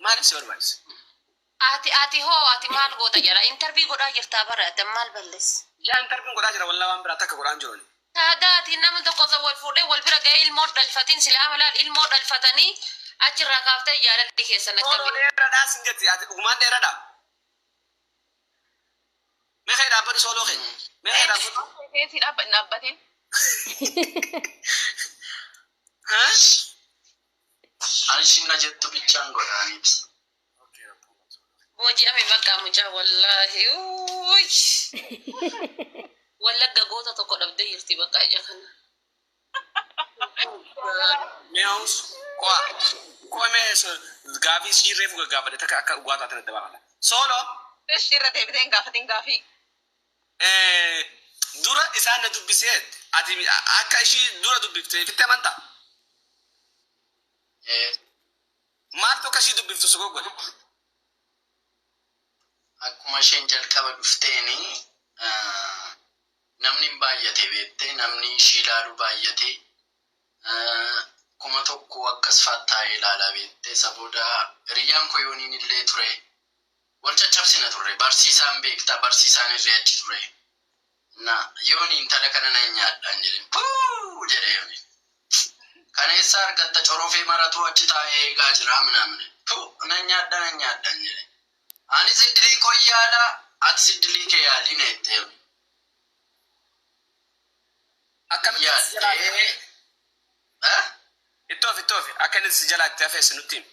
Maaliif si barbaachisa? Ati hoo ati maal goota jedha interview godhaa jirtaa bara ati maal balleessa. Yaa interview godhaa jira, wallaa waan biraa takka godhaa hin jiru ani. Taadaa ati nama tokko osoo wal fuudhee wal bira ga'ee ilmoo dhalfatiin silaa amalaan ilmoo dhalfatanii achirraa kaaftee jaalalli keessan Sooloo akkamii. dheeradhaa sin jetti, ati dhugumaan dheeradhaa? Mee ka'ii dhaabbadhu, sooloo kee. Mee ka'ii dhaabbadhu. Keessi dhaabba hin dhaabbatin. Haa? Ani ishiin na jettu bichaan godha ani ibsa. Okay, rakkoo qabu sooloo kee. Booji'ame bakka mucaa wallaahi. Uuy. Wallagga goota tokko dhabdee jirti bakka ija kana. Mee haus qo'a qo'a mee gaafii ishii reefu gaggaafadhe takka akka dhugaa taate natti baafadha. Sooloo. Ishi irra deebitee hin gaafatin gaafii. Dura isaan na dubbisee ati akka ishii dura dubbifte ifitti amantaa? Ee. Maaltu akka ishii dubbiftu si goggodhe? Akkuma isheen jalqaba dhufteeni namni hin baay'ate beekte, namni ishii ilaalu baay'ate, 1000 akkas faat taa'ee ilaala beekte. Isa booda hiriyyaan koo Yooniin illee ture, wal caccabsina turre, barsiisaan beektaa, barsiisaan illee achi ture. Na Yooni, intala kana nan nyaadhaan jedhe. Puu jedhe Yooniin. Kana eessaa argatta, corofee maratuu achi taa'ee eegaa jira minaamin. Puu, nan nyaadha, nan nyaadhaan jedhe. Anis iddilii koo yaala, atis iddilii kee yaali na jette Yooni. Akkamitti si jalaa itti Yaaddee hafe? eh? Ittoofi ittoofi akka inni si jalaa itti hafes nutti himi.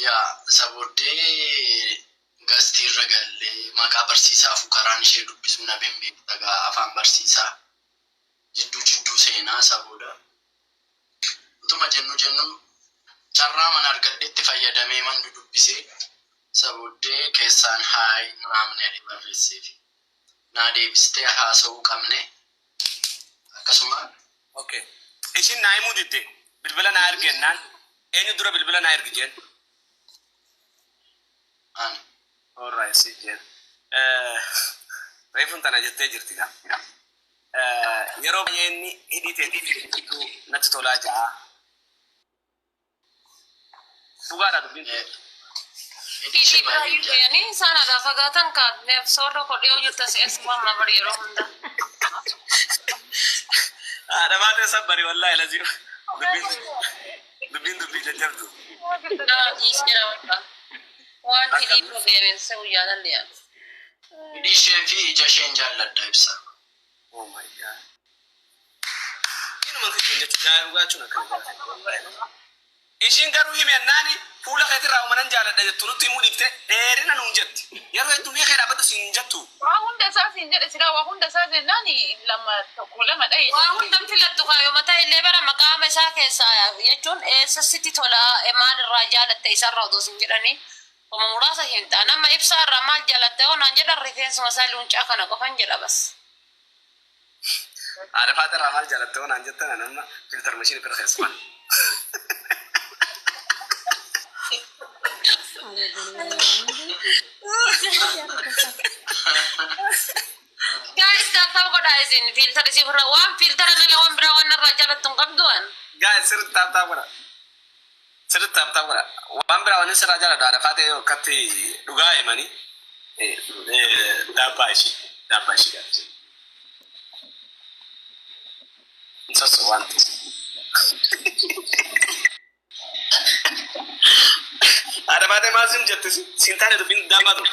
Yaa isa booddee gastii irra gallee maqaa barsiisaafuu karaan ishee dubbisuu na beekta gaa, afaan barsiisaa jidduu jidduu seenaa. Isa booda utuma jennu jennu carraa mana argadhetti fayyadamee man dudubbisee, isa booddee keessaan "Hi" ምናምን jedhee barreesseefi naa deebistee haasa'uu qabne akkasuma. Okay. Ishiin naa himuu didde, bilbila naa ergi jennaan eenyu dura bilbila naa ergi jeen? Ani. Alright, si jeen. Reefuun tana jettee jirti gaa. Yeroo baay'ee inni hidhii teetii natti tolaa ja'a. Dhugaadha dubbiin tun. Hidhii ishee Hidhii baay'ee biraayyuu jaalladha. deemanii isaan irraa fagaatan kaadneef soorra kodhiyoo jirta si'as waan bari yeroo hunda. Haadha baatee sabbari, wallaahi lazii dubbiin dubbiin dubbii jajjabdu. Naa dhiiseera bakka. Waan hidhii bira deemen se'u jaalalli yaadu. Hidhii ishee fi ija isheen jaalladha ibsa. Oh my God. Inuma kijiban jechuudha. Jaa dhugaa jechuun akkana jaalladha. Ishiin garuu himi ennaani fuula keetirraa uumanan jaaladha jettu nutti himuu dhiifte dheerina nuun jetti. Yeroo hedduu mee kee dhaabbadhu siin hin jettu. Waa hunda isaa siin jedhe silaa, waa hunda isaa jennaan lama tokko lama dhahe. Waa hundan filattu kaayoo mataa illee bara maqaama isaa keessaa jechuun eessa sitti tolaa, maal irraa jaalatte isarraa otoo sin jedhanii homa muraasa hin ta'an. Amma ibsaa irraa maal jaalatte hoo naan jedhan, rifeensuma isaa luuncaa kana qofan jedha bas. Haadha faaxirraa maal jaalatte hoo naan jettan, ani amma filter machine bira keessa waan. Guys, tap tap godhaa isin filter isii ofirraa waan filtera malee waan biraa waan irraa jaalattu hin qabdu waan. Guys, sirriitti tap tap godha. Sirriitti tap tap godha. Waan biraa wanni sirraa jaaladhu haadha faaxee yoo akkatti dhugaa himanii daabbaa ishii daabbaa ishii jaalladha. Hin sosso'u waan ta'eef. Haadha faaxee maal sin jette, siin taane dubbiin daabbaa ture?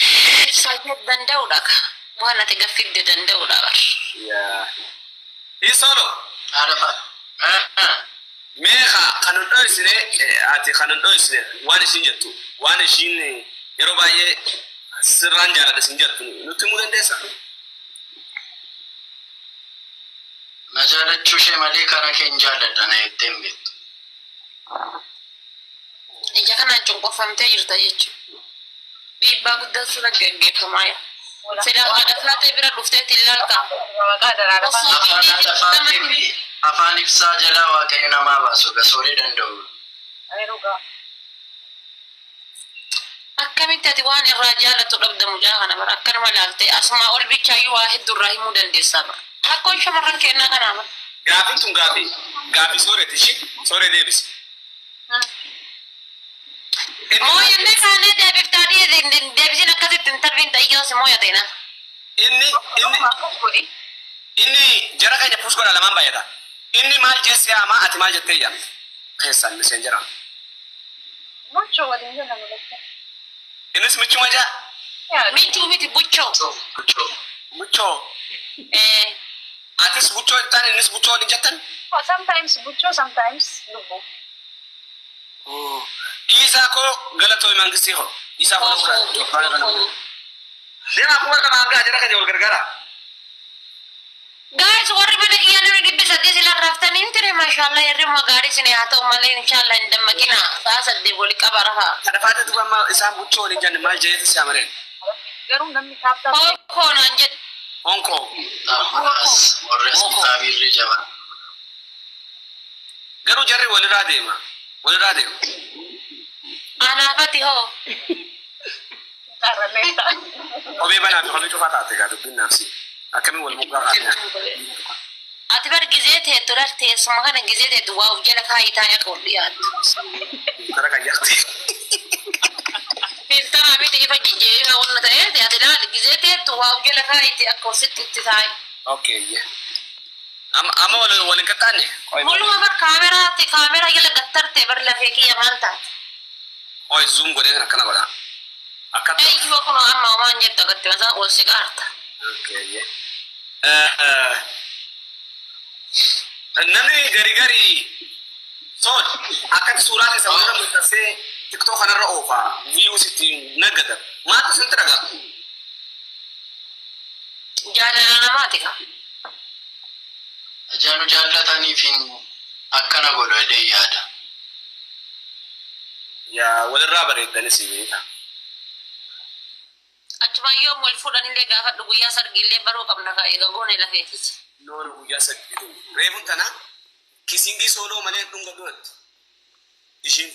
Ibsaa danda'uudha ka. Waan ati gaffidde danda'uudha bar. Yaa. Hiisolo. Haadha faaxee. Mee kan hin dhoysine, ati kan hin dhoysine, waan ishiin jettu, waan ishiin yeroo baay'ee sirraan jaaladha sin jettu nutti himuu dandeessaa? Na jaalachuu ishee malee kana kee hin jaalladha na jettee hin beektu. Ija kanaan cunqurfamtee jirta jechuudha. Dhiibbaa guddaan sirra gaggeeffamaa jira. Silaa haadha faatee bira dhufteetti ilaalta. Maqaa daraara. Osoo Afaan haadha faatee fi afaan ibsaa jalaa Waaqayyo namaa baasu gasooree danda'u. Dhugaa. Akkamitti ati waan irraa jaalattu dhabda mucaa kana bara akkanuma laaltee asumaa ol bichaayyuu waa hedduu irraa himuu dandeessaa bara. Rakkoon shamarran kennaa kanaa bara. Gaafiin tun gaafii sooreeti ishii sooree deebisi. Mooyannee kaanee deebiftaa deebisiin akkasitti hin tarbiin xayyoos mooyateena. Inni inni inni jara keenya puus godha lamaan baay'ata. Inni maal jeesse hamaa ati maal jettee yaa? Keessaan miseenjera. Mucho waliin jenna mul'ata. Innis michuma jaa? Michuu miti buchoo. Buchoo. Buchoo. Atis buchoo jettaan innis buchoo waliin jettan? Sometimes buchoo, sometimes lubbu. Isaa koo galatoomi mangistii koo. Isaa koo godha. Deemaa kuma qaba hanga jara keenya wal gargaara. Guys, warri mana kiyyaa namni 300 sila raftanii miti maashaallah hirribuma gaarii isin haa ta'u malee inshaallah hin dammaqina. Sa'a 8 wali qaba rafa. Kana duuba amma isaan buchoo waliin janne maal jeetis yaa mareen? Garuu namni taaptaa Honkoo naan jedhe. Honkoo. As warri as kitaabiirree jabaa. Garuu jarri walirraa deema. Walirraa deema. Anaafati hoo. qarrallee ta'a. Kophee banaa fi kophee cufaa taate gaa dubbiin naafsi. Akkamiin wal mukaa kaa'ame? Ati bar gizee teettu dhal teessuma kana gizee teettu waa uf jala kaayii taa'ee akka ol dhiyaattu. Kara kan jaarti. Filtaraa miti ifa jijjiirama wanna ta'eef ati ilaali gizee teettu waa uf jala kaayitti akka sitti itti taa'i. Okay. Amma amma wal wal hin qaxxaanne. Muluma bar kaameraatti kaameraa jala gattarte bar lafee kiyya maal taate. Oi zoom godhee kan akkana godha. Akkatti. Eeyyuu kun amma waan jettu agatti masaa ol si qaarta. Okay. Namni gari gari sool akkatti suuraa keessa walirra mul'atsee TikTok kanarra oofa views ittiin naggatan. Maaltu isinitti dhaga'ama? Jaalala namaati ka. Ajaanu jaallataniif akkana godhu jedhee yaada. Yaa walirraa bareeddanis beeka. Achuma yoom wal fuudhanillee gaafadhu guyyaa sargiillee baruu qabna ka eega goone lafeetis. Noonu guyyaa saddeetu. Reefuun tana kisingii sooloo malee dhunga duratti. Ishiin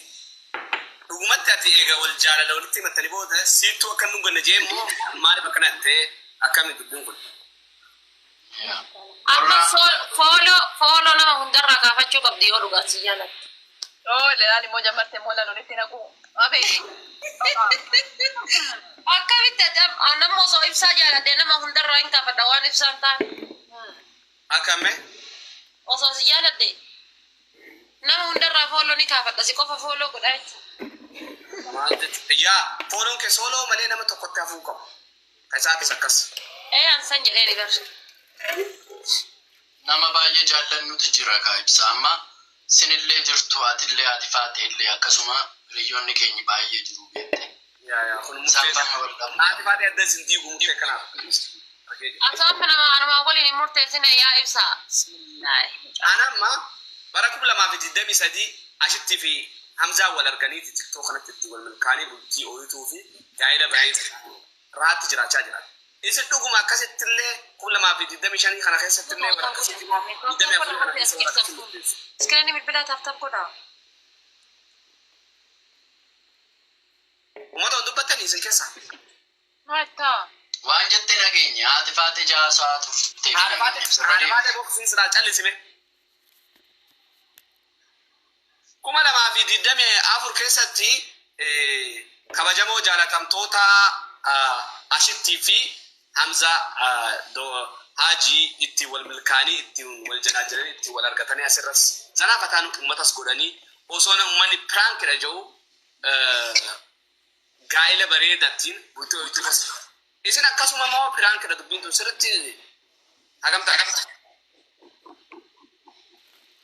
dhugumatti ati eega wal jaalala walitti himattanii booda siittuu akka hin dhunganne jee immoo maaliif akkana jettee akkami dubbiin kun? Amma follow follow nama hundarraa kaafachuu qabdi yoo dhugaan si jaalatte. Oo, lelaan immoo jammarte immoo laloonitti naqu. Abee. Akkamitti ati nama osoo ibsaa jaaladhe nama hundarraa hin kaafadha waan ibsaan taane. Akkame? Osoo si jaaladhe nama hundarraa follow ni kaafadha si qofa follow godha jechuudha. Maal jechuudha? Yaa follown kee sooloo malee nama tokkotti hafuu qabu. Kan isaatis akkas. Ee ansan jedhee ni garsu. Nama baay'ee jaallannutu jira kaa ibsa amma sinillee jirtu atillee ati faateellee akkasuma hiriyoonni keenya baay'ee jiru beekte. Yaa yaa kun Isaan murtee. faana wal qabu. Haati faatee adda isin diigu murtee kanaaf. Asaan nama anuma waliin hin murteessine yaa ibsaa. Bismillaahi. Ana amma bara 2023 ashittii fi Hamzaa wal arganiiti TikTok kanatti itti wal milkaanii bultii ooyituu fi gaa'ela bareedu raatti jiraachaa jira. Isin dhuguma akkasitti illee 2025 kana keessatti illee wal akkasitti 24 kana keessa wal akkasitti murteessu. Iskiriinii bilbilaa tap tap godhaa. Uummata hin dubbattanii isin keessa. Maata. Waan jettee dhageenye haati faatee jaasaa turtee fi Haadha dhageenye ibsa irra faatee deemu. faatee boqsiin silaa callisime. 2024 keessatti kabajamoo jaalatamtoota ashittii fi Hamza Haajii itti wal milkaanii ittiin wal jalaa ittiin wal argatanii asirras zanaafataan uummatas godhanii osoo uummanni piraankidha jedhu gaa'ela bareedattiin bultii hojii keessa. Isin akkasuma immoo piraankidha dubbiin tun sirriitti hagam ta'a.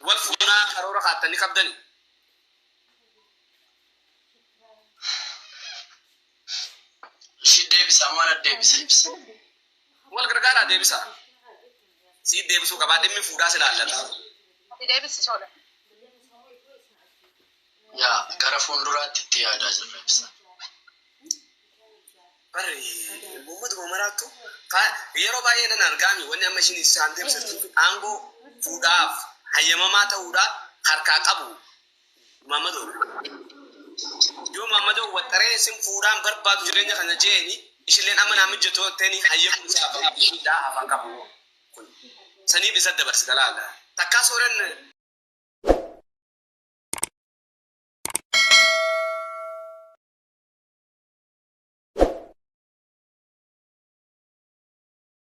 Wal fuunaa karoora kaattanii qabdanii. Ishii deebisa moo ana deebisa ibsa? Wal gargaaraa deebisa. Sii deebisuu qabaa dhimmi fuudhaas ilaallata. Ati deebisi sola. Yaa gara fuulduraatti itti yaadaa jirra ibsa. Barri uummatuma maraattu yeroo baay'ee nan argaami wanni amma ishiin isaan deebisatu aangoo fuudhaaf hayyamamaa ta'uudhaa harkaa qabu Maammadoo. Yoo Maammadoo waxxaree isin fuudhaan barbaadu jireenya kana jeeni ishilleen amma naa mijjatoo ta'een hayyamuu isaa afaan afaan qabu. Saniif isa dabarsita laala. Takkaa sooran